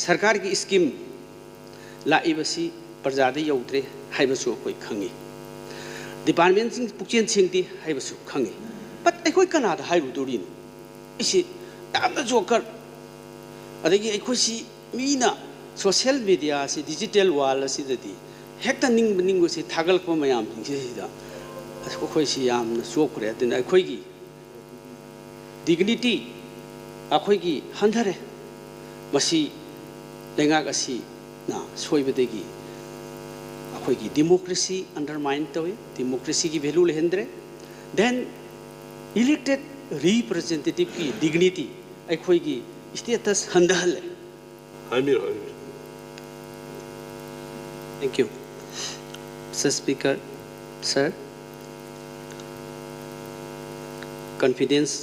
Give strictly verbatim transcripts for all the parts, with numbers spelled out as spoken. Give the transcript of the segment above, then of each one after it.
ꯁꯔꯀꯥꯔꯒꯤ ꯁ꯭ꯀꯤꯝ ꯂꯥꯛꯏꯕꯁꯤ ꯄ꯭ꯔꯖꯥꯗ ꯌꯧꯗ꯭ꯔꯦ ꯍꯥꯏꯕꯁꯨ ꯑꯩꯈꯣꯏ ꯈꯪꯉꯤ꯫ ꯗꯤꯄꯥꯔꯠꯃꯦꯟꯁꯤꯡ ꯄꯨꯛꯆꯦꯜ ꯁꯦꯡꯗꯦ ꯍꯥꯏꯕꯁꯨ ꯈꯪꯉꯤ꯫ ꯕꯠ ꯑꯩꯈꯣꯏ ꯀꯅꯥꯗ ꯍꯥꯏꯔꯨꯗꯣꯔꯤꯅꯣ? ꯑꯩꯁꯤ ꯌꯥꯝꯅ ꯖꯣꯀꯔ꯫ ꯑꯗꯒꯤ ꯑꯩꯈꯣꯏꯁꯤ ꯃꯤꯅ ꯁꯣꯁꯤꯌꯦꯜ ꯃꯦꯗꯤꯌꯥꯁꯤ, ꯗꯤꯖꯤꯇꯦꯜ ꯋꯥꯔꯜ ꯑꯁꯤꯗꯗꯤ ꯍꯦꯛꯇ ꯅꯤꯡꯕ ꯅꯤꯡꯕꯁꯤ ꯊꯥꯒꯠꯂꯛꯄ ꯃꯌꯥꯝꯁꯤꯡꯁꯤꯗ ꯑꯩꯈꯣꯏꯁꯤ ꯌꯥꯝꯅ ꯆꯣꯛꯈ꯭ꯔꯦ꯫ ꯑꯗꯨꯅ ꯑꯩꯈꯣꯏꯒꯤ ꯗꯤꯒꯅꯤꯇꯤ ꯑꯩꯈꯣꯏꯒꯤ ꯍꯟꯊꯔꯦ꯫ ꯃꯁꯤ ꯂꯩꯉꯥꯛ ꯑꯁꯤꯅ ꯁꯣꯏꯕꯗꯒꯤ ꯑꯩꯈꯣꯏꯒꯤ ꯗꯤꯃꯣꯀ꯭ꯔꯦꯁꯤ ꯑꯟꯗꯔꯃꯥꯏꯟ ꯇꯧꯏ, ꯗꯤꯃꯣꯀ꯭ꯔꯦꯁꯤꯒꯤ ꯚꯦꯂꯨ ꯂꯩꯍꯟꯗ꯭ꯔꯦ꯫ ꯗꯦꯟ ꯏꯂꯦꯛꯇꯦꯠ ꯔꯤꯄ꯭ꯔꯖꯦꯟꯇꯦꯇꯤꯞꯀꯤ ꯗꯤꯒꯅꯤꯇꯤ, ꯑꯩꯈꯣꯏꯒꯤ ꯁ꯭ꯇꯦꯇꯁ ꯍꯟꯊꯍꯜꯂꯦ꯫ ꯍꯥꯏꯕꯤꯌꯨ, ꯍꯥꯏꯕꯤꯌꯨ꯫ Thank you, Mister Speaker, sir. Confidence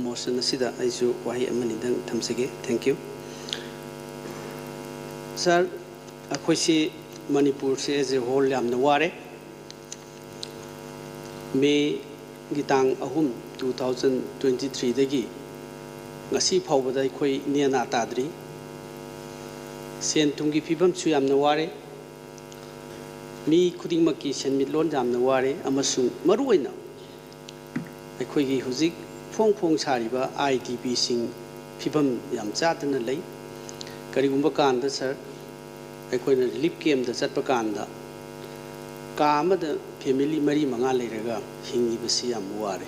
motion ꯑꯁꯤꯗ ꯑꯩꯁꯨ ꯋꯥꯍꯩ ꯑꯃꯅꯤꯗꯪ ꯊꯝꯖꯒꯦ꯫ Thank you, sir. ꯑꯩꯈꯣꯏꯁꯤ ꯃꯅꯤꯄꯨꯔꯁꯦ as a whole ꯌꯥꯝꯅ ꯋꯥꯔꯦ꯫ ꯃꯦꯒꯤ ꯇꯥꯡ ꯑꯍꯨꯝ, two thousand twenty threeꯗꯒꯤ ꯉꯁꯤ ꯐꯥꯎꯕꯗ ꯑꯩꯈꯣꯏ ꯅꯦꯅꯥ ꯇꯥꯗ꯭ꯔꯤ꯫ ꯁꯦꯟ ꯊꯨꯝꯒꯤ ꯐꯤꯕꯝꯁꯨ ꯌꯥꯝꯅ ꯋꯥꯔꯦ꯫ ꯃꯤ ꯈꯨꯗꯤꯡꯃꯛꯀꯤ ꯁꯦꯟꯃꯤꯠꯂꯣꯟ ꯌꯥꯝꯅ ꯋꯥꯔꯦ, ꯑꯃꯁꯨꯡ ꯃꯔꯨꯑꯣꯏꯅ ꯑꯩꯈꯣꯏꯒꯤ ꯍꯧꯖꯤꯛ ꯐꯣꯡ ꯐꯣꯡ ꯁꯥꯔꯤꯕ IDPꯁꯤꯡ ꯐꯤꯕꯝ ꯌꯥꯝ ꯆꯥꯗꯅ ꯂꯩ꯫ ꯀꯔꯤꯒꯨꯝꯕ ꯀꯥꯟꯗ, sir, ꯑꯩꯈꯣꯏꯅ ꯔꯤꯂꯤꯐ ꯀꯦꯝꯗ ꯆꯠꯄ ꯀꯥꯟꯗ ꯀꯥ ꯑꯃꯗ ꯐꯦꯃꯤꯂꯤ ꯃꯔꯤ ꯃꯉꯥ ꯂꯩꯔꯒ ꯍꯤꯡꯉꯤꯕꯁꯤ ꯌꯥꯝ ꯋꯥꯔꯦ꯫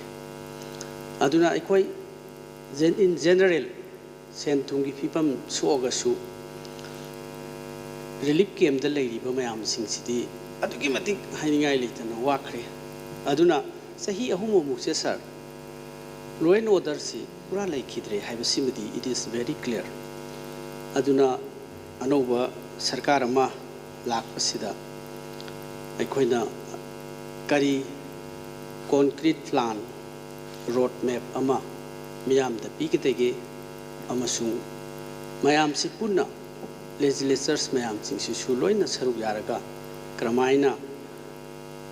ꯑꯗꯨꯅ ꯑꯩꯈꯣꯏ ꯖꯦꯟ-, in general ꯁꯦꯟ ꯊꯨꯝꯒꯤ ꯐꯤꯕꯝ ꯁꯣꯛꯑꯒꯁꯨ ꯔꯤꯂꯤꯐ ꯀꯦꯝꯗ ꯂꯩꯔꯤꯕ ꯃꯌꯥꯝꯁꯤꯡꯁꯤꯗꯤ ꯑꯗꯨꯛꯀꯤ ꯃꯇꯤꯛ ꯍꯥꯏꯅꯤꯡꯉꯥꯏ ꯂꯩꯇꯅ ꯋꯥꯈ꯭ꯔꯦ꯫ ꯑꯗꯨꯅ ꯆꯍꯤ ꯑꯍꯨꯝꯃꯨꯛꯁꯦ, sir, law and orderꯁꯤ ꯄꯨꯔꯥ ꯂꯩꯈꯤꯗ꯭ꯔꯦ ꯍꯥꯏꯕꯁꯤꯃꯗꯤ it is very clear꯫ ꯑꯗꯨꯅ ꯑꯅꯧꯕ ꯁꯔꯀꯥꯔ ꯑꯃ ꯂꯥꯛꯄꯁꯤꯗ ꯑꯩꯈꯣꯏꯅ ꯀꯔꯤ concrete plan, road map ꯑꯃ ꯃꯤꯌꯥꯝꯗ ꯄꯤꯒꯗꯒꯦ, ꯑꯃꯁꯨꯡ ꯃꯌꯥꯝꯁꯤ ꯄꯨꯟꯅ, legislators ꯃꯌꯥꯝꯁꯤꯡꯁꯤꯁꯨ ꯂꯣꯏꯅ ꯁꯔꯨꯛ ꯌꯥꯔꯒ ꯀꯔꯝꯍꯥꯏꯅ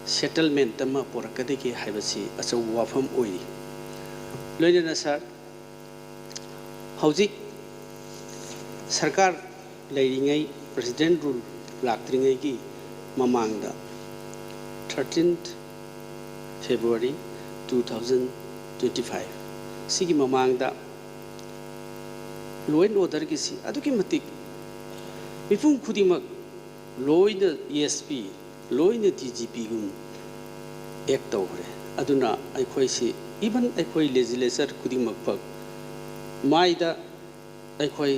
settlement ꯑꯃ ꯄꯨꯔꯛꯀꯗꯒꯦ ꯍꯥꯏꯕꯁꯤ ꯑꯆꯧꯕ ꯋꯥꯐꯝ ꯑꯣꯏꯔꯤ꯫ ꯂꯣꯏꯅꯅ, sir, ꯍꯧꯖꯤꯛ ꯁꯔꯀꯥꯔ ꯂꯩꯔꯤꯉꯩ, ꯄ꯭ꯔꯦꯁꯤꯗꯦꯟ ꯔꯨꯜ ꯂꯥꯛꯇ꯭ꯔꯤꯉꯩꯒꯤ ꯃꯃꯥꯡꯗ, thirteen February two thousand twenty five ꯁꯤꯒꯤ ꯃꯃꯥꯡꯗ ꯂꯣ ꯑꯦꯟ ꯑꯣꯔꯗꯔꯒꯤꯁꯤ ꯑꯗꯨꯛꯀꯤ ꯃꯇꯤꯛ ꯃꯤꯄꯨꯝ ꯈꯨꯗꯤꯡꯃꯛ ꯂꯣꯏꯅ ꯑꯦꯁ ꯄꯤ, ꯂꯣꯏꯅ ꯗꯤ ꯖꯤ ꯄꯤꯒꯨꯝ ꯑꯦꯛ ꯇꯧꯈ꯭ꯔꯦ꯫ ꯑꯗꯨꯅ ꯑꯩꯈꯣꯏꯁꯤ, ꯏꯚꯟ ꯑꯩꯈꯣꯏ ꯂꯦꯖꯤꯁꯂꯦꯆꯔ ꯈꯨꯗꯤꯡꯃꯛ ꯐꯥꯎ ꯃꯥꯏꯗ ꯑꯩꯈꯣꯏ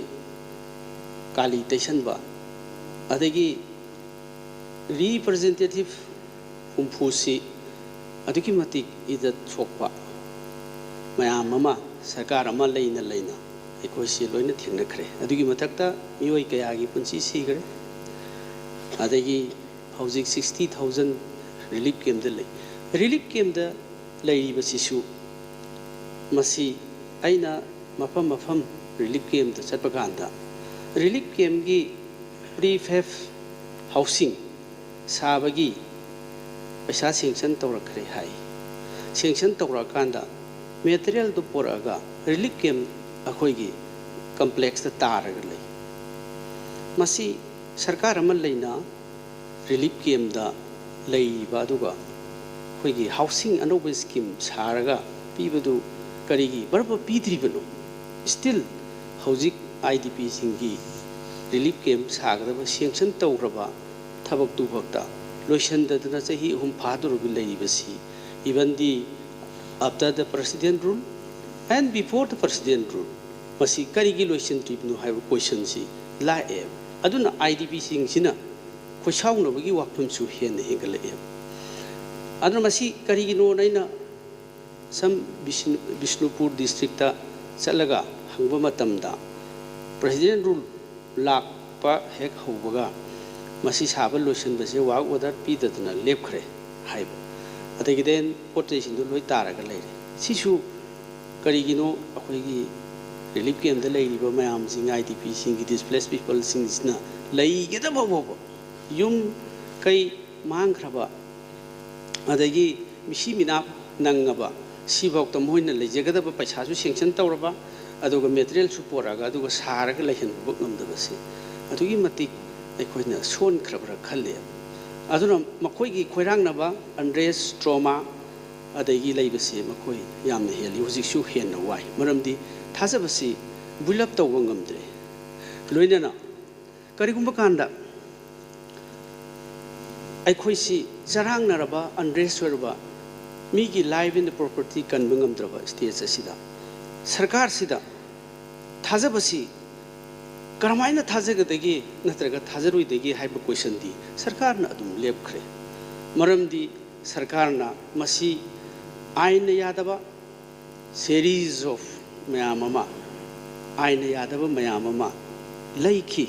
ꯀꯥꯂꯤ ꯇꯩꯁꯟꯕ, ꯑꯗꯒꯤ ꯔꯤꯄ꯭ꯔꯖꯦꯟꯇꯦꯇꯤꯚ ꯍꯨꯝꯐꯨꯁꯤ ꯑꯗꯨꯛꯀꯤ ꯃꯇꯤꯛ ꯏꯖꯠ ꯁꯣꯛꯄ ꯃꯌꯥꯝ ꯑꯃ ꯁꯔꯀꯥꯔ ꯑꯃ ꯂꯩꯅ ꯂꯩꯅ ꯑꯩꯈꯣꯏꯁꯤ ꯂꯣꯏꯅ ꯊꯦꯡꯅꯈ꯭ꯔꯦ꯫ ꯑꯗꯨꯒꯤ ꯃꯊꯛꯇ ꯃꯤꯑꯣꯏ ꯀꯌꯥꯒꯤ ꯄꯨꯟꯁꯤ ꯁꯤꯈ꯭ꯔꯦ꯫ ꯑꯗꯒꯤ ꯍꯧꯖꯤꯛ ꯁꯤꯛꯁꯇꯤ ꯊꯥꯎꯖꯟ ꯔꯤꯂꯤꯐ ꯀꯦꯝꯗ ꯂꯩ꯫ ꯔꯤꯂꯤꯐ ꯀꯦꯝꯗ ꯂꯩꯔꯤꯕꯁꯤꯁꯨ, ꯃꯁꯤ ꯑꯩꯅ ꯃꯐꯝ ꯃꯐꯝ ꯔꯤꯂꯤꯐ ꯀꯦꯝꯗ ꯆꯠꯄ ꯀꯥꯟꯗ, ꯔꯤꯂꯤꯐ ꯀꯦꯝꯒꯤ ꯄ꯭ꯔꯤꯐꯦꯕ ꯍꯥꯎꯁꯤꯡ ꯁꯥꯕꯒꯤ ꯄꯩꯁꯥ ꯁꯦꯡꯁꯟ ꯇꯧꯔꯛꯈ꯭ꯔꯦ ꯍꯥꯏ꯫ ꯁꯦꯡꯁꯟ ꯇꯧꯔꯛꯑꯀꯥꯟꯗ ꯃꯦꯇꯔꯤꯌꯦꯜꯗꯨ ꯄꯨꯔꯛꯑꯒ ꯔꯤꯂꯤꯐ ꯀꯦꯝ ꯑꯩꯈꯣꯏꯒꯤ ꯀꯝꯄ꯭ꯂꯦꯛꯁꯇ ꯇꯥꯔꯒ ꯂꯩ꯫ ꯃꯁꯤ ꯁꯔꯀꯥꯔ ꯑꯃ ꯂꯩꯅ ꯔꯤꯂꯤꯐ ꯀꯦꯝꯗ ꯂꯩꯔꯤꯕ, ꯑꯗꯨꯒ ꯑꯩꯈꯣꯏꯒꯤ ꯍꯥꯎꯁꯤꯡ ꯑꯅꯧꯕ ꯁ꯭ꯀꯤꯝ ꯁꯥꯔꯒ ꯄꯤꯕꯗꯨ ꯀꯔꯤꯒꯤ ꯕꯔꯕ ꯄꯤꯗ꯭ꯔꯤꯕꯅꯣ? ꯁ꯭ꯇꯤꯜ ꯍꯧꯖꯤꯛ I D ꯄꯤꯁꯤꯡꯒꯤ relief camp ꯁꯥꯒꯗꯕ sanction ꯇꯧꯈ꯭ꯔꯕ ꯊꯕꯛꯇꯨ ꯐꯥꯎꯗ ꯂꯣꯏꯁꯤꯟꯗꯗꯅ ꯆꯍꯤ ꯑꯍꯨꯝ ꯐꯥꯗꯧꯔꯕ ꯂꯩꯔꯤꯕꯁꯤ, even the, after the president rule and before the president rule, ꯃꯁꯤ ꯀꯔꯤꯒꯤ ꯂꯣꯏꯁꯤꯟꯗ꯭ꯔꯤꯕꯅꯣ ꯍꯥꯏꯕ ꯀꯣꯏꯁꯟꯁꯤ ꯂꯥꯛꯑꯦꯕ꯫ ꯑꯗꯨꯅ ꯑꯥꯏ ꯗꯤ ꯄꯤꯁꯤꯡꯁꯤꯅ ꯈꯣꯏꯁꯥꯎꯅꯕꯒꯤ ꯋꯥꯐꯝꯁꯨ ꯍꯦꯟꯅ ꯍꯦꯟꯒꯠꯂꯛꯑꯦꯕ꯫ ꯑꯗꯨꯅ ꯃꯁꯤ ꯀꯔꯤꯒꯤꯅꯣꯅ ꯑꯩꯅ ꯁꯝ ꯕꯤꯁꯅꯨ-, ꯕꯤꯁꯅꯨꯄꯨꯔ ꯗꯤꯁꯇ꯭ꯔꯤꯛꯇ ꯆꯠꯂꯒ ꯍꯪꯕ ꯃꯇꯝꯗ, ꯄ꯭ꯔꯦꯁꯤꯗꯦꯟ ꯔꯨꯜ ꯂꯥꯛꯄ ꯍꯦꯛ ꯍꯧꯕꯒ ꯃꯁꯤ ꯁꯥꯕ ꯂꯣꯏꯁꯤꯟꯕꯁꯦ ꯋꯥꯔꯛ ꯑꯣꯔꯗꯔ ꯄꯤꯗꯗꯅ ꯂꯦꯞꯈ꯭ꯔꯦ ꯍꯥꯏꯕ꯫ ꯑꯗꯒꯤꯗꯤ ꯄꯣꯠ ꯆꯩꯁꯤꯡꯗꯣ ꯂꯣꯏ ꯇꯥꯔꯒ ꯂꯩꯔꯦ꯫ ꯁꯤꯁꯨ ꯀꯔꯤꯒꯤꯅꯣ? ꯑꯩꯈꯣꯏꯒꯤ ꯔꯤꯂꯤꯐ ꯀꯦꯝꯗ ꯂꯩꯔꯤꯕ ꯃꯌꯥꯝꯁꯤꯡ, ꯑꯥꯏ ꯗꯤ ꯄꯤꯁꯤꯡꯒꯤ, ꯗꯤꯁꯄ꯭ꯂꯦꯁ ꯄꯤꯄꯜꯁꯤꯡꯁꯤꯅ ꯂꯩꯒꯗꯕ ꯐꯥꯎꯕ, ꯌꯨꯝ ꯀꯩ ꯃꯥꯡꯈ꯭ꯔꯕ, ꯑꯗꯒꯤ ꯃꯤꯁꯤ ꯃꯤꯅꯥ ꯅꯪꯉꯕ, ꯁꯤꯐꯥꯎꯗ ꯃꯣꯏꯅ ꯂꯩꯖꯒꯗꯕ ꯄꯩꯁꯥꯁꯨ ꯁꯦꯡꯁꯟ ꯇꯧꯔꯕ, ꯑꯗꯨꯒ ꯃꯦꯇꯔꯤꯌꯦꯜꯁꯨ ꯄꯣꯔꯛꯑꯒ, ꯑꯗꯨꯒ ꯁꯥꯔꯒ ꯂꯩꯍꯟꯕ ꯉꯝꯗꯕꯁꯦ, ꯑꯗꯨꯛꯀꯤ ꯃꯇꯤꯛ ꯑꯩꯈꯣꯏꯅ ꯁꯣꯟꯈ꯭ꯔꯕ꯭ꯔꯥ ꯈꯜꯂꯤ꯫ ꯑꯗꯨꯅ ꯃꯈꯣꯏꯒꯤ ꯈꯣꯏꯔꯥꯡꯅꯕ, unrest, trauma ꯑꯗꯒꯤ ꯂꯩꯕꯁꯦ ꯃꯈꯣꯏ ꯌꯥꯝꯅ ꯍꯦꯜꯂꯤ, ꯍꯧꯖꯤꯛꯁꯨ ꯍꯦꯟꯅ ꯋꯥꯏ꯫ ꯃꯔꯝꯗꯤ ꯊꯥꯖꯕꯁꯤ build up ꯇꯧꯕ ꯉꯝꯗ꯭ꯔꯦ꯫ ꯂꯣꯏꯅꯅ ꯀꯔꯤꯒꯨꯝꯕ ꯀꯥꯟꯗ ꯑꯩꯈꯣꯏꯁꯤ ꯆꯔꯥꯡꯅꯔꯕ, unrest ꯑꯣꯏꯔꯕ, ꯃꯤꯒꯤ life and property ꯀꯟꯕ ꯉꯝꯗ꯭ꯔꯕ stage ꯑꯁꯤꯗ ꯁꯔꯀꯥꯔꯁꯤꯗ ꯊꯥꯖꯕꯁꯤ ꯀꯔꯝꯍꯥꯏꯅ ꯊꯥꯖꯒꯗꯒꯦ ꯅꯠꯇ꯭ꯔꯒ ꯊꯥꯖꯔꯣꯏꯗꯒꯦ ꯍꯥꯏꯕ questionꯗꯤ ꯁꯔꯀꯥꯔꯅ ꯑꯗꯨꯝ ꯂꯦꯞꯈ꯭ꯔꯦ꯫ ꯃꯔꯝꯗꯤ ꯁꯔꯀꯥꯔꯅ ꯃꯁꯤ ꯑꯥꯏꯟꯅ ꯌꯥꯗꯕ series of ꯃꯌꯥꯝ ꯑꯃ, ꯑꯥꯏꯟꯅ ꯌꯥꯗꯕ ꯃꯌꯥꯝ ꯑꯃ ꯂꯩꯈꯤ꯫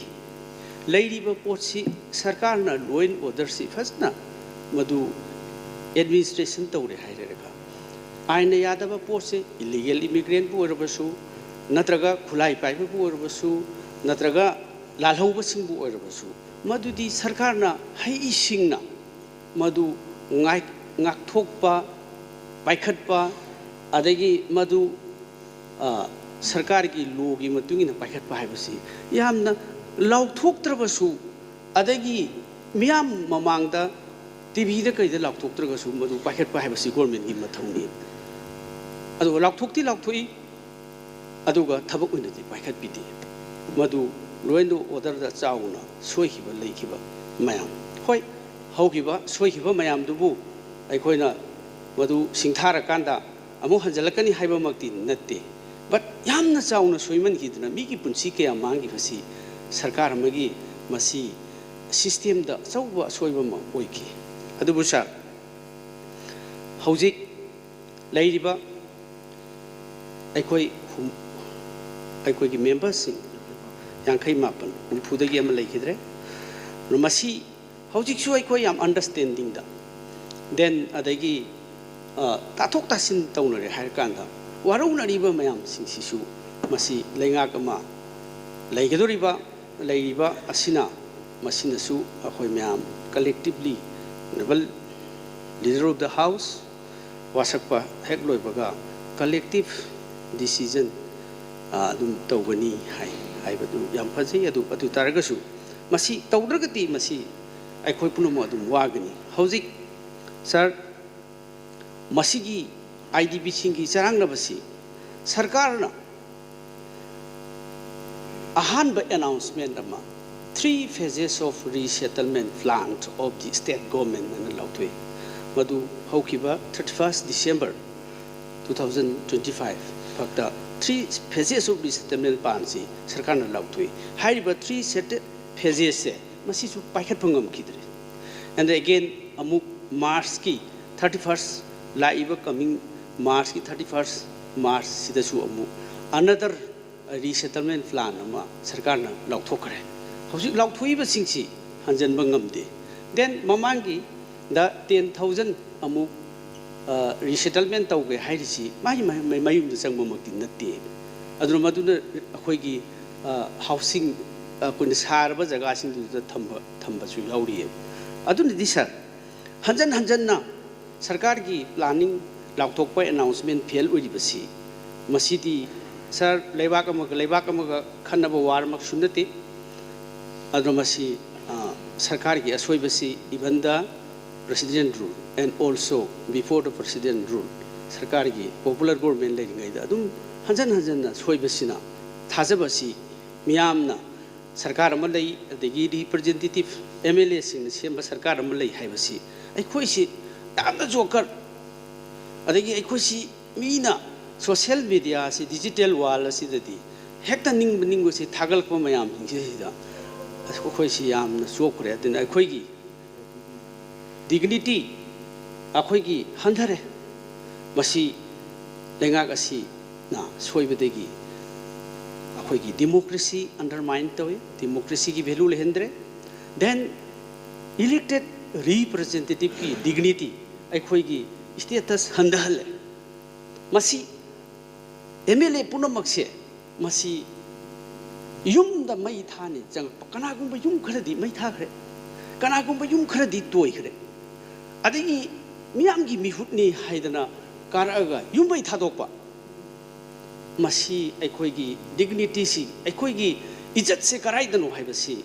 ꯂꯩꯔꯤꯕ ꯄꯣꯠꯁꯤ ꯁꯔꯀꯥꯔꯅ law and orderꯁꯤ ꯐꯖꯅ ꯃꯗꯨ administration ꯇꯧꯔꯦ ꯍꯥꯏꯔꯒ, ꯑꯥꯏꯟꯅ ꯌꯥꯗꯕ ꯄꯣꯠꯁꯦ illegal immigrantꯄꯨ ꯑꯣꯏꯔꯕꯁꯨ, ꯅꯠꯇ꯭ꯔꯒ ꯈꯨꯠꯂꯥꯏ ꯄꯥꯏꯕꯕꯨ ꯑꯣꯏꯔꯕꯁꯨ, ꯅꯠꯇ꯭ꯔꯒ ꯂꯥꯜꯍꯧꯕꯁꯤꯡꯕꯨ ꯑꯣꯏꯔꯕꯁꯨ, ꯃꯗꯨꯗꯤ ꯁꯔꯀꯥꯔꯅ ꯍꯩꯁꯤꯡꯅ ꯃꯗꯨ ꯉꯥꯛ-, ꯉꯥꯛꯊꯣꯛꯄ, ꯄꯥꯏꯈꯠꯄ, ꯑꯗꯒꯤ ꯃꯗꯨ, ꯑ, ꯁꯔꯀꯥꯔꯒꯤ lawꯒꯤ ꯃꯇꯨꯡ ꯏꯟꯅ ꯄꯥꯏꯈꯠꯄ ꯍꯥꯏꯕꯁꯤ ꯌꯥꯝꯅ ꯂꯥꯎꯊꯣꯛꯇ꯭ꯔꯕꯁꯨ, ꯑꯗꯒꯤ ꯃꯤꯌꯥꯝ ꯃꯃꯥꯡꯗ TVꯗ ꯀꯩꯗ ꯂꯥꯎꯊꯣꯛꯇ꯭ꯔꯒꯁꯨ ꯃꯗꯨ ꯄꯥꯏꯈꯠꯄ ꯍꯥꯏꯕꯁꯤ governmentꯀꯤ ꯃꯊꯧꯅꯤ꯫ ꯑꯗꯨꯒ ꯂꯥꯎꯊꯣꯛꯇꯤ ꯂꯥꯎꯊꯣꯛꯏ, ꯑꯗꯨꯒ ꯊꯕꯛ ꯑꯣꯏꯅꯗꯤ ꯄꯥꯏꯈꯠꯄꯤꯗꯦ꯫ ꯃꯗꯨ law and orderꯗ ꯆꯥꯎꯅ ꯁꯣꯏꯈꯤꯕ ꯂꯩꯈꯤꯕ ꯃꯌꯥꯝ꯫ ꯍꯣꯏ, ꯍꯧꯈꯤꯕ ꯁꯣꯏꯈꯤꯕ ꯃꯌꯥꯝꯗꯨꯕꯨ ꯑꯩꯈꯣꯏꯅ ꯃꯗꯨ ꯁꯤꯡꯊꯥꯔꯀꯥꯟꯗ ꯑꯃꯨꯛ ꯍꯟꯖꯤꯜꯂꯛꯀꯅꯤ ꯍꯥꯏꯕꯃꯛꯇꯤ ꯅꯠꯇꯦ, but ꯌꯥꯝꯅ ꯆꯥꯎꯅ ꯁꯣꯏꯃꯟꯈꯤꯗꯅ ꯃꯤꯒꯤ ꯄꯨꯟꯁꯤ ꯀꯌꯥ ꯃꯥꯡꯈꯤꯕꯁꯤ ꯁꯔꯀꯥꯔ ꯑꯃꯒꯤ ꯃꯁꯤ systemꯗ ꯑꯆꯧꯕ ꯑꯁꯣꯏꯕ ꯑꯃ ꯑꯣꯏꯈꯤ꯫ ꯑꯗꯨꯕꯨ sir, ꯍꯧꯖꯤꯛ ꯂꯩꯔꯤꯕ ꯑꯩꯈꯣꯏ ꯍꯨꯝ-, ꯑꯩꯈꯣꯏꯒꯤ memberꯁꯤꯡ ꯌꯥꯡꯈꯩ ꯃꯥꯄꯟ, ꯍꯨꯝꯐꯨꯗꯒꯤ ꯑꯃ ꯂꯩꯈꯤꯗ꯭ꯔꯦ꯫ ꯑꯗꯣ ꯃꯁꯤ ꯍꯧꯖꯤꯛꯁꯨ ꯑꯩꯈꯣꯏ ꯌꯥꯝ understandingꯗ, then ꯑꯗꯒꯤ, ꯑ, ꯇꯥꯊꯣꯛ ꯇꯥꯁꯤꯟ ꯇꯧꯅꯔꯦ ꯍꯥꯏꯔꯀꯥꯟꯗ ꯋꯥꯔꯧꯅꯔꯤꯕ ꯃꯌꯥꯝꯁꯤꯡꯁꯤꯁꯨ ꯃꯁꯤ ꯂꯩꯉꯥꯛ ꯑꯃ ꯂꯩꯒꯗꯧꯔꯤꯕ, ꯂꯩꯔꯤꯕ ꯑꯁꯤꯅ, ꯃꯁꯤꯅꯁꯨ ꯑꯩꯈꯣꯏ ꯃꯌꯥꯝ collectively, honourable leader of the house, ꯋꯥꯁꯛꯄ ꯍꯦꯛ ꯂꯣꯏꯕꯒ collective decision, ꯑ, ꯑꯗꯨꯝ ꯇꯧꯒꯅꯤ ꯍꯥꯏ꯫ ꯍꯥꯏꯕꯗꯨ ꯌꯥꯝ ꯐꯖꯩ꯫ ꯑꯗꯨ ꯑꯗꯨ ꯇꯥꯔꯒꯁꯨ ꯃꯁꯤ ꯇꯧꯗ꯭ꯔꯒꯗꯤ ꯃꯁꯤ ꯑꯩꯈꯣꯏ ꯄꯨꯝꯅꯃꯛ ꯑꯗꯨꯝ ꯋꯥꯒꯅꯤ꯫ ꯍꯧꯖꯤꯛ ꯁꯥꯔ, ꯃꯁꯤꯒꯤ ꯑꯥꯏ ꯗꯤ ꯕꯤꯁꯤꯡꯒꯤ ꯆꯔꯥꯡꯅꯕꯁꯤ ꯁꯔꯀꯥꯔꯅ ꯑꯍꯥꯟꯕ ꯑꯦꯅꯥꯎꯟꯁꯃꯦꯟ ꯑꯃ, "Three phases of resettlement plan of the state government" ꯑꯅ ꯂꯥꯎꯊꯣꯛꯏ꯫ ꯃꯗꯨ ꯍꯧꯈꯤꯕ thirty first December two thousand twenty five ꯐꯥꯎꯇ three phases of resettlement planꯁꯤ ꯁꯔꯀꯥꯔꯅ ꯂꯥꯎꯊꯣꯛꯏ꯫ ꯍꯥꯏꯔꯤꯕ three phasesꯁꯦ ꯃꯁꯤꯁꯨ ꯄꯥꯏꯈꯠꯄ ꯉꯝꯈꯤꯗ꯭ꯔꯦ꯫ And again ꯑꯃꯨꯛ Marchꯀꯤ thirty first, ꯂꯥꯛꯏꯕ coming Marchꯀꯤ thirty first Marchꯁꯤꯗꯁꯨ ꯑꯃꯨꯛ another resettlement plan ꯑꯃ ꯁꯔꯀꯥꯔꯅ ꯂꯥꯎꯊꯣꯛꯈ꯭ꯔꯦ꯫ ꯍꯧꯖꯤꯛ ꯂꯥꯎꯊꯣꯛꯏꯕꯁꯤꯡꯁꯤ ꯍꯟꯖꯤꯟꯕ ꯉꯝꯗꯦ꯫ Then ꯃꯃꯥꯡꯒꯤꯗ ten thousand ꯑꯃꯨꯛ resettlement ꯇꯧꯒꯦ ꯍꯥꯏꯔꯤꯁꯤ ꯃꯥꯒꯤ ꯃꯌꯨꯝꯗ ꯆꯪꯕꯃꯛꯇꯤ ꯅꯠꯇꯦ꯫ ꯑꯗꯨꯅ ꯃꯗꯨꯅ ꯑꯩꯈꯣꯏꯒꯤ housing, ꯑꯩꯈꯣꯏꯅ ꯁꯥꯔꯕ ꯖꯒꯥꯁꯤꯡꯗꯨꯗ ꯊꯝꯕ, ꯊꯝꯕꯁꯨ ꯌꯥꯎꯔꯤꯑꯕ꯫ ꯑꯗꯨꯅꯗꯤ ꯁꯥꯔ, ꯍꯟꯖꯟ ꯍꯟꯖꯟꯅ ꯁꯔꯀꯥꯔꯒꯤ planning ꯂꯥꯎꯊꯣꯛꯄ announcement fail ꯑꯣꯏꯔꯤꯕꯁꯤ, ꯃꯁꯤꯗꯤ ꯁꯥꯔ, ꯂꯩꯕꯥꯛ ꯑꯃꯒ ꯂꯩꯕꯥꯛ ꯑꯃꯒ ꯈꯟꯅꯕ ꯋꯥꯔꯃꯛꯁꯨ ꯅꯠꯇꯦ꯫ ꯑꯗꯨꯅ ꯃꯁꯤ ꯁꯔꯀꯥꯔꯒꯤ ꯑꯁꯣꯏꯕꯁꯤ even the President rule and also before the President rule, ꯁꯔꯀꯥꯔꯒꯤ popular government ꯂꯩꯔꯤꯉꯩꯗ ꯑꯗꯨꯝ ꯍꯟꯖꯟ ꯍꯟꯖꯟꯅ ꯁꯣꯏꯕꯁꯤꯅ ꯊꯥꯖꯕꯁꯤ ꯃꯤꯌꯥꯝꯅ ꯁꯔꯀꯥꯔ ꯑꯃ ꯂꯩ, ꯑꯗꯒꯤ representative M L Aꯁꯤꯡꯅ ꯁꯦꯝꯕ ꯁꯔꯀꯥꯔ ꯑꯃ ꯂꯩ ꯍꯥꯏꯕꯁꯤ ꯑꯩꯈꯣꯏꯁꯤ ꯌꯥꯝꯅ ꯖꯣꯀꯔ, ꯑꯗꯒꯤ ꯑꯩꯈꯣꯏꯁꯤ ꯃꯤꯅ social mediaꯁꯤ, digital world ꯑꯁꯤꯗꯗꯤ ꯍꯦꯛꯇ ꯅꯤꯡꯕ ꯅꯤꯡꯕꯁꯤ ꯊꯥꯒꯠꯂꯛꯄ ꯃꯌꯥꯝꯁꯤꯡꯁꯤꯗ ꯑꯩꯈꯣꯏꯁꯤ ꯌꯥꯝꯅ ꯆꯣꯛꯈ꯭ꯔꯦ꯫ ꯑꯗꯨꯅ ꯑꯩꯈꯣꯏꯒꯤ dignity ꯑꯩꯈꯣꯏꯒꯤ ꯍꯟꯊꯔꯦ꯫ ꯃꯁꯤ ꯂꯩꯉꯥꯛ ꯑꯁꯤꯅ ꯁꯣꯏꯕꯗꯒꯤ ꯑꯩꯈꯣꯏꯒꯤ democracy undermine ꯇꯧꯏ, democracyꯒꯤ value ꯂꯩꯍꯟꯗ꯭ꯔꯦ꯫ Then elected representativeꯀꯤ dignity, ꯑꯩꯈꯣꯏꯒꯤ status ꯍꯟꯊꯍꯜꯂꯦ꯫ ꯃꯁꯤ M L A ꯄꯨꯝꯅꯃꯛꯁꯦ ꯃꯁꯤ ꯌꯨꯝꯗ ꯃꯩ ꯊꯥꯅꯤ ꯆꯪꯉꯛꯄ, ꯀꯅꯥꯒꯨꯝꯕ ꯌꯨꯝ ꯈꯔꯗꯤ ꯃꯩ ꯊꯥꯈ꯭ꯔꯦ, ꯀꯅꯥꯒꯨꯝꯕ ꯌꯨꯝ ꯈꯔꯗꯤ ꯇꯣꯏꯈ꯭ꯔꯦ꯫ ꯑꯗꯒꯤ ꯃꯤꯌꯥꯝꯒꯤ ꯃꯤꯍꯨꯠꯅꯤ ꯍꯥꯏꯗꯅ ꯀꯥꯔꯛꯑꯒ ꯌꯨꯝ ꯃꯩ ꯊꯥꯗꯣꯛꯄ꯫ ꯃꯁꯤ ꯑꯩꯈꯣꯏꯒꯤ ꯗꯤꯒꯅꯤꯇꯤꯁꯤ, ꯑꯩꯈꯣꯏꯒꯤ ꯏꯖꯠꯁꯦ ꯀꯗꯥꯏꯗꯅꯣ ꯍꯥꯏꯕꯁꯤ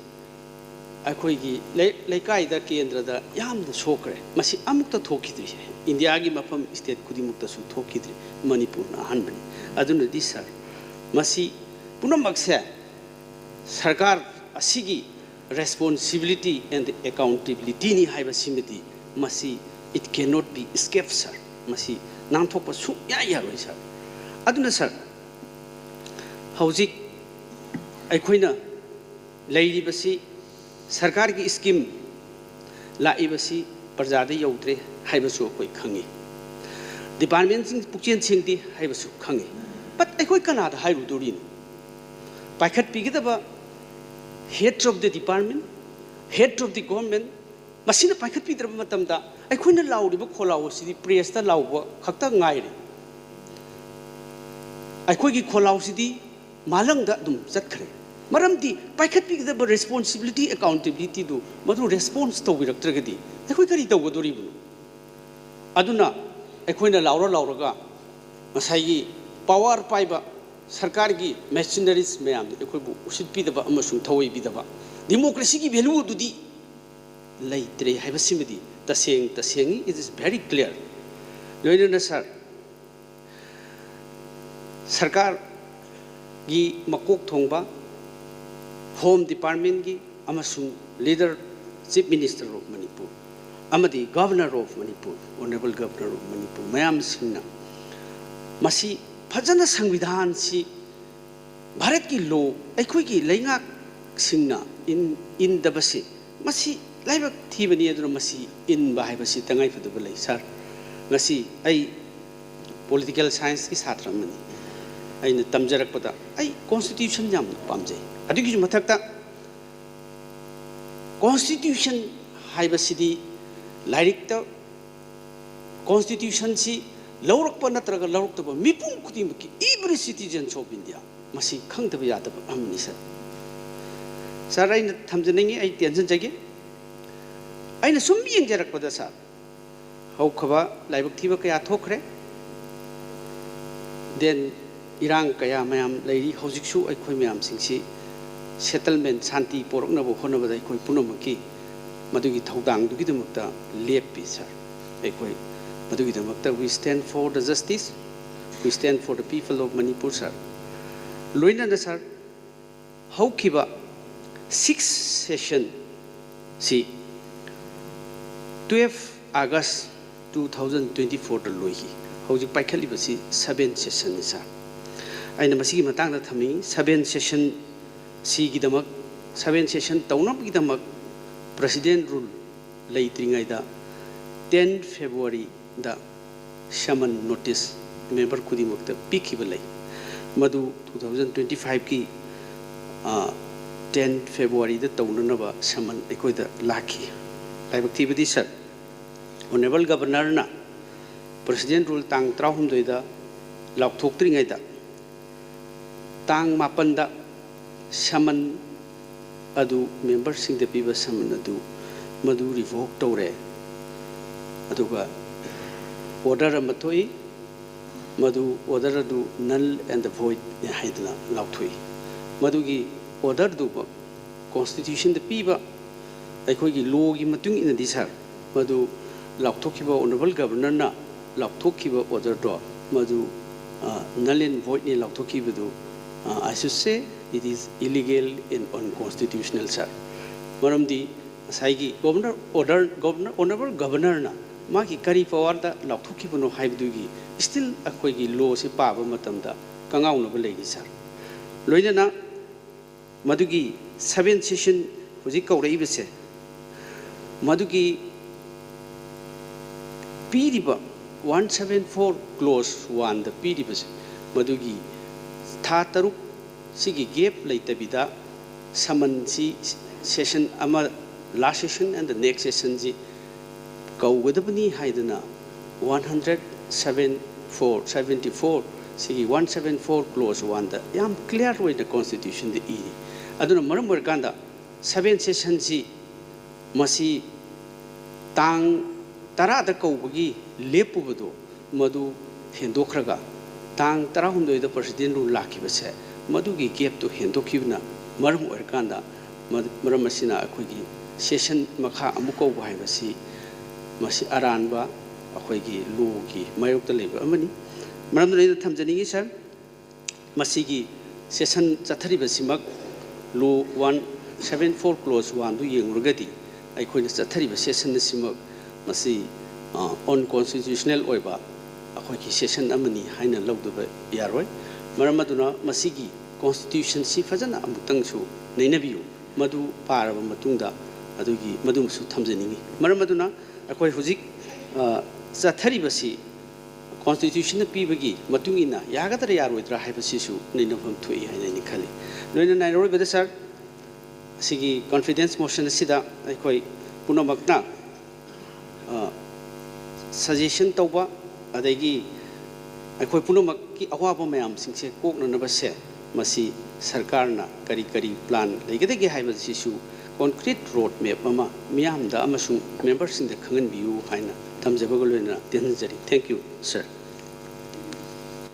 ꯑꯩꯈꯣꯏꯒꯤ ꯂꯩ-, ꯂꯩꯀꯥꯏꯗ, ꯀꯦꯟꯗ꯭ꯔꯗ ꯌꯥꯝꯅ ꯁꯣꯛꯈ꯭ꯔꯦ꯫ ꯃꯁꯤ ꯑꯃꯨꯛꯇ ꯊꯣꯛꯈꯤꯗ꯭ꯔꯤ꯫ ꯏꯟꯗꯤꯌꯥꯒꯤ ꯃꯐꯝ ꯁ꯭ꯇꯦꯠ ꯈꯨꯗꯤꯡꯃꯛꯇꯁꯨ ꯊꯣꯛꯈꯤꯗ꯭ꯔꯤ, ꯃꯅꯤꯄꯨꯔꯅ ꯑꯍꯥꯟꯕꯅꯤ꯫ ꯑꯗꯨꯅꯗꯤ ꯁꯥꯔ, ꯃꯁꯤ ꯄꯨꯝꯅꯃꯛꯁꯦ ꯁꯔꯀꯥꯔ ꯑꯁꯤꯒꯤ responsibility and accountabilityꯅꯤ ꯍꯥꯏꯕꯁꯤꯃꯗꯤ ꯃꯁꯤ it cannot be escape, ꯁꯥꯔ꯫ ꯃꯁꯤ ꯅꯥꯟꯊꯣꯛꯄ ꯁꯨꯡꯌꯥ ꯌꯥꯔꯣꯏ, ꯁꯥꯔ꯫ ꯑꯗꯨꯅ ꯁꯥꯔ, ꯍꯧꯖꯤꯛ ꯑꯩꯈꯣꯏꯅ ꯂꯩꯔꯤꯕꯁꯤ ꯁꯔꯀꯥꯔꯒꯤ scheme ꯂꯥꯛꯏꯕꯁꯤ ꯄ꯭ꯔꯖꯥꯗ ꯌꯧꯗ꯭ꯔꯦ ꯍꯥꯏꯕꯁꯨ ꯑꯩꯈꯣꯏ ꯈꯪꯉꯤ꯫ Departmentꯁꯤꯡ ꯄꯨꯛꯆꯦꯜ ꯁꯦꯡꯗꯦ ꯍꯥꯏꯕꯁꯨ ꯈꯪꯉꯤ꯫ But ꯑꯩꯈꯣꯏ ꯀꯅꯥꯗ ꯍꯥꯏꯔꯨꯗꯣꯔꯤꯅꯣ? ꯄꯥꯏꯈꯠꯄꯤꯒꯗꯕ heads of the department, head of the government, ꯃꯁꯤꯅ ꯄꯥꯏꯈꯠꯄꯤꯗ꯭ꯔꯕ ꯃꯇꯝꯗ ꯑꯩꯈꯣꯏꯅ ꯂꯥꯎꯔꯤꯕ ꯈꯣꯜꯂꯥꯎ ꯑꯁꯤꯗꯤ pressꯇ ꯂꯥꯎꯕ ꯈꯛꯇ ꯉꯥꯏꯔꯦ꯫ ꯑꯩꯈꯣꯏꯒꯤ ꯈꯣꯜꯂꯥꯎꯁꯤꯗꯤ ꯃꯥꯂꯪꯗ ꯑꯗꯨꯝ ꯆꯠꯈ꯭ꯔꯦ꯫ ꯃꯔꯝꯗꯤ ꯄꯥꯏꯈꯠꯄꯤꯒꯗꯕ responsibility, accountabilityꯗꯨ ꯃꯗꯨ response ꯇꯧꯕꯤꯔꯛꯇ꯭ꯔꯒꯗꯤ ꯑꯩꯈꯣꯏ ꯀꯔꯤ ꯇꯧꯒꯗꯣꯔꯤꯕꯅꯣ? ꯑꯗꯨꯅ ꯑꯩꯈꯣꯏꯅ ꯂꯥꯎꯔ ꯂꯥꯎꯔꯒ ꯉꯁꯥꯏꯒꯤ power ꯄꯥꯏꯕ ꯁꯔꯀꯥꯔꯒꯤ machineries ꯃꯌꯥꯝꯅ ꯑꯩꯈꯣꯏꯕꯨ ꯎꯁꯤꯠꯄꯤꯗꯕ ꯑꯃꯁꯨꯡ ꯊꯑꯣꯏꯕꯤꯗꯕ, democracyꯒꯤ value ꯑꯗꯨꯗꯤ ꯂꯩꯇ꯭ꯔꯦ ꯍꯥꯏꯕꯁꯤꯃꯗꯤ ꯇꯁꯦꯡ ꯇꯁꯦꯡꯉꯤ, it is very clear꯫ ꯂꯣꯏꯅꯅ ꯁꯥꯔ, ꯁꯔꯀꯥꯔꯒꯤ ꯃꯀꯣꯛ ꯊꯣꯡꯕ, Home Departmentꯀꯤ ꯑꯃꯁꯨꯡ leader, Chief Minister of Manipur ꯑꯃꯗꯤ Governor of Manipur, Honorable Governor of Manipur ꯃꯌꯥꯝꯁꯤꯡꯅ ꯃꯁꯤ ꯐꯖꯅ ꯁꯪꯕꯤꯙꯥꯟꯁꯤ, ꯚꯥꯔꯠꯀꯤ law, ꯑꯩꯈꯣꯏꯒꯤ ꯂꯩꯉꯥꯛꯁꯤꯡꯅ ꯏꯟ-, ꯏꯟꯗꯕꯁꯤ ꯃꯁꯤ ꯂꯥꯏꯕꯛ ꯊꯤꯕꯅꯤ꯫ ꯑꯗꯨꯅ ꯃꯁꯤ ꯏꯟꯕ ꯍꯥꯏꯕꯁꯤ ꯇꯉꯥꯏꯐꯗꯕ ꯂꯩ꯫ ꯁꯥꯔ, ꯉꯁꯤ ꯑꯩ political scienceꯀꯤ ꯁꯥꯇ꯭ꯔ ꯑꯃꯅꯤ꯫ ꯑꯩꯅ ꯇꯝꯖꯔꯛꯄꯗ ꯑꯩ constitution ꯌꯥꯝꯅ ꯄꯥꯝꯖꯩ꯫ ꯑꯗꯨꯒꯤꯁꯨ ꯃꯊꯛꯇ constitution ꯍꯥꯏꯕꯁꯤꯗꯤ ꯂꯥꯏꯔꯤꯛꯇ constitutionꯁꯤ ꯂꯧꯔꯛꯄ ꯅꯠꯇ꯭ꯔꯒ ꯂꯧꯔꯛꯇꯕ ꯃꯤꯄꯨꯝ ꯈꯨꯗꯤꯡꯃꯛꯀꯤ, every citizens of India, ꯃꯁꯤ ꯈꯪꯗꯕ ꯌꯥꯗꯕ ꯑꯃꯅꯤ꯫ ꯁꯥꯔ, ꯁꯥꯔ, ꯑꯩꯅ ꯊꯝꯖꯅꯤꯡꯉꯤ, ꯑꯩ ꯇꯦꯟꯁꯤꯟꯖꯒꯦ꯫ ꯑꯩꯅ ꯁꯨꯝ ꯌꯦꯡꯖꯔꯛꯄꯗ ꯁꯥꯔ, ꯍꯧꯈꯕ ꯂꯥꯏꯕꯛ ꯊꯤꯕ ꯀꯌꯥ ꯊꯣꯛꯈ꯭ꯔꯦ꯫ Then ꯏꯔꯥꯡ ꯀꯌꯥ ꯃꯌꯥꯝ ꯂꯩꯔꯤ꯫ ꯍꯧꯖꯤꯛꯁꯨ ꯑꯩꯈꯣꯏ ꯃꯌꯥꯝꯁꯤꯡꯁꯤ settlement, ꯁꯥꯟꯇꯤ ꯄꯣꯔꯛꯅꯕ ꯍꯣꯠꯅꯕꯗ ꯑꯩꯈꯣꯏ ꯄꯨꯝꯅꯃꯛꯀꯤ ꯃꯗꯨꯒꯤ ꯊꯧꯗꯥꯡꯗꯨꯒꯤꯗꯃꯛꯇ ꯂꯦꯞꯄꯤ, ꯁꯥꯔ꯫ ꯑꯩꯈꯣꯏ ꯃꯗꯨꯒꯤꯗꯃꯛꯇ we stand for the justice, we stand for the people of Manipur, ꯁꯥꯔ꯫ ꯂꯣꯏꯅꯅ, ꯁꯥꯔ, ꯍꯧꯈꯤꯕ six session ꯁꯤ twelve August two thousand twenty fourꯗ ꯂꯣꯏꯈꯤ꯫ ꯍꯧꯖꯤꯛ ꯄꯥꯏꯈꯠꯂꯤꯕꯁꯤ seven sessionꯅꯤ, ꯁꯥꯔ꯫ ꯑꯩꯅ ꯃꯁꯤꯒꯤ ꯃꯇꯥꯡꯗ ꯊꯝꯅꯤꯡꯏ, seven session ꯁꯤꯒꯤꯗꯃꯛ, seven session ꯇꯧꯅꯕꯒꯤꯗꯃꯛ President Rule ꯂꯩꯇ꯭ꯔꯤꯉꯩꯗ ten Februaryꯗ summon notice member ꯈꯨꯗꯤꯡꯃꯛꯇ ꯄꯤꯈꯤꯕ ꯂꯩ꯫ ꯃꯗꯨ two thousand twenty fiveꯀꯤ ten Februaryꯗ ꯇꯧꯅꯅꯕ summon ꯑꯩꯈꯣꯏꯗ ꯂꯥꯛꯈꯤ꯫ ꯂꯥꯏꯕꯛ ꯊꯤꯕꯗꯤ, ꯁꯥꯔ, Honourable Governorꯅ President Rule ꯇꯥꯡ ꯇꯔꯥꯍꯨꯝꯗꯣꯏꯗ ꯂꯥꯎꯊꯣꯛꯇ꯭ꯔꯤꯉꯩꯗ, ꯇꯥꯡ ꯃꯥꯄꯟꯗ summon ꯑꯗꯨ, memberꯁꯤꯡꯗ ꯄꯤꯕ summon ꯑꯗꯨ, ꯃꯗꯨ revoke ꯇꯧꯔꯦ꯫ ꯑꯗꯨꯒ order ꯑꯃ ꯊꯣꯛꯏ, ꯃꯗꯨ order ꯑꯗꯨ null and voidꯅꯤ ꯍꯥꯏꯗꯨꯅ ꯂꯥꯎꯊꯣꯛꯏ꯫ ꯃꯗꯨꯒꯤ orderꯗꯨꯃꯛ constitutionꯗ ꯄꯤꯕ ꯑꯩꯈꯣꯏꯒꯤ lawꯒꯤ ꯃꯇꯨꯡ ꯏꯟꯅꯗꯤ, ꯁꯥꯔ, ꯃꯗꯨ ꯂꯥꯎꯊꯣꯛꯈꯤꯕ Honourable Governorꯅ ꯂꯥꯎꯊꯣꯛꯈꯤꯕ orderꯗꯣ ꯃꯗꯨ null and voidꯅꯤ ꯂꯥꯎꯊꯣꯛꯈꯤꯕꯗꯨ, I should say it is illegal and unconstitutional, ꯁꯥꯔ꯫ ꯃꯔꯝꯗꯤ ꯉꯁꯥꯏꯒꯤ Governor order, Governor, Honourable Governorꯅ ꯃꯥꯒꯤ ꯀꯔꯤ powerꯗ ꯂꯥꯎꯊꯣꯛꯈꯤꯕꯅꯣ ꯍꯥꯏꯕꯗꯨꯒꯤ still ꯑꯩꯈꯣꯏꯒꯤ lawꯁꯤ ꯄꯥꯕ ꯃꯇꯝꯗ ꯀꯉꯥꯎꯅꯕ ꯂꯩꯔꯤ, ꯁꯥꯔ꯫ ꯂꯣꯏꯅꯅ ꯃꯗꯨꯒꯤ seven session ꯍꯧꯖꯤꯛ ꯀꯧꯔꯛꯏꯕꯁꯦ, ꯃꯗꯨꯒꯤ ꯄꯤꯔꯤꯕ one seven four clause oneꯗ ꯄꯤꯔꯤꯕꯁꯦ, ꯃꯗꯨꯒꯤ ꯊꯥ ꯇꯔꯨꯛ ꯁꯤꯒꯤ gap ꯂꯩꯇꯕꯤꯗ summonꯁꯤ session ꯑꯃ, last session and the next sessionꯁꯤ ꯀꯧꯒꯗꯕꯅꯤ ꯍꯥꯏꯗꯅ one hundred seven four, seventy four ꯁꯤꯒꯤ one seven four clause oneꯗ ꯌꯥꯝ clear ꯑꯣꯏꯅ constitutionꯗ ꯏꯔꯤ꯫ ꯑꯗꯨꯅ ꯃꯔꯝ ꯑꯣꯏꯔꯀꯥꯟꯗ seven sessionꯁꯤ ꯃꯁꯤ ꯇꯥꯡ ꯇꯔꯥꯗ ꯀꯧꯕꯒꯤ ꯂꯦꯞꯄꯨꯕꯗꯣ ꯃꯗꯨ ꯍꯦꯟꯗꯣꯛꯈ꯭ꯔꯒ ꯇꯥꯡ ꯇꯔꯥꯍꯨꯝꯗꯣꯏꯗ president rule ꯂꯥꯛꯈꯤꯕꯁꯦ, ꯃꯗꯨꯒꯤ gapꯇꯨ ꯍꯦꯟꯗꯣꯛꯈꯤꯕꯅ ꯃꯔꯝ ꯑꯣꯏꯔꯀꯥꯟꯗ, ꯃ-, ꯃꯔꯝ ꯑꯁꯤꯅ ꯑꯩꯈꯣꯏꯒꯤ session ꯃꯈꯥ ꯑꯃꯨꯛ ꯀꯧꯕ ꯍꯥꯏꯕꯁꯤ ꯃꯁꯤ ꯑꯔꯥꯟꯕ ꯑꯩꯈꯣꯏꯒꯤ lawꯒꯤ ꯃꯥꯌꯣꯛꯇ ꯂꯩꯕ ꯑꯃꯅꯤ꯫ ꯃꯔꯝ ꯑꯗꯨꯅ ꯑꯩꯅ ꯊꯝꯖꯅꯤꯡꯉꯤ, sir, ꯃꯁꯤꯒꯤ session ꯆꯠꯊꯔꯤꯕꯁꯤꯃꯛ law one seven four clause oneꯗꯨ ꯌꯦꯡꯂꯨꯔꯒꯗꯤ, ꯑꯩꯈꯣꯏꯅ ꯆꯠꯊꯔꯤꯕ session ꯑꯁꯤꯃꯛ ꯃꯁꯤ, ꯑ, unconstitutional ꯑꯣꯏꯕ ꯑꯩꯈꯣꯏꯒꯤ session ꯑꯃꯅꯤ ꯍꯥꯏꯅ ꯂꯧꯗꯕ ꯌꯥꯔꯣꯏ꯫ ꯃꯔꯝ ꯑꯗꯨꯅ ꯃꯁꯤꯒꯤ constitutionꯁꯤ ꯐꯖꯅ ꯑꯃꯨꯛꯇꯪꯁꯨ ꯅꯩꯅꯕꯤꯌꯨ꯫ ꯃꯗꯨ ꯄꯥꯔꯕ ꯃꯇꯨꯡꯗ ꯑꯗꯨꯒꯤ ꯃꯗꯨꯃꯁꯨ ꯊꯝꯖꯅꯤꯡꯏ꯫ ꯃꯔꯝ ꯑꯗꯨꯅ ꯑꯩꯈꯣꯏ ꯍꯧꯖꯤꯛ, ꯑ, ꯆꯠꯊꯔꯤꯕꯁꯤ constitutionꯅ ꯄꯤꯕꯒꯤ ꯃꯇꯨꯡ ꯏꯟꯅ ꯌꯥꯒꯗ꯭ꯔꯥ ꯌꯥꯔꯣꯏꯗ꯭ꯔꯥ ꯍꯥꯏꯕꯁꯤꯁꯨ ꯅꯩꯅꯐꯝ ꯊꯣꯛꯏ ꯍꯥꯏꯅ ꯑꯩꯅ ꯈꯜꯂꯤ꯫ ꯂꯣꯏꯅꯅ ꯑꯔꯣꯏꯕꯗ, sir, ꯑꯁꯤꯒꯤ confidence motion ꯑꯁꯤꯗ ꯑꯩꯈꯣꯏ ꯄꯨꯝꯅꯃꯛꯅ, ꯑ, suggestion ꯇꯧꯕ, ꯑꯗꯒꯤ ꯑꯩꯈꯣꯏ ꯄꯨꯝꯅꯃꯛꯀꯤ ꯑꯋꯥꯕ ꯃꯌꯥꯝꯁꯤꯡꯁꯦ ꯀꯣꯛꯅꯅꯕꯁꯦ, ꯃꯁꯤ ꯁꯔꯀꯥꯔꯅ ꯀꯔꯤ ꯀꯔꯤ plan ꯂꯩꯒꯗꯒꯦ ꯍꯥꯏꯕꯁꯤꯁꯨ concrete road map ꯑꯃ ꯃꯤꯌꯥꯝꯗ ꯑꯃꯁꯨꯡ memberꯁꯤꯡꯗ ꯈꯪꯍꯟꯕꯤꯌꯨ ꯍꯥꯏꯅ ꯊꯝꯖꯕꯒ ꯂꯣꯏꯅꯅ ꯇꯦꯟꯖꯔꯤ꯫ Thank you, sir꯫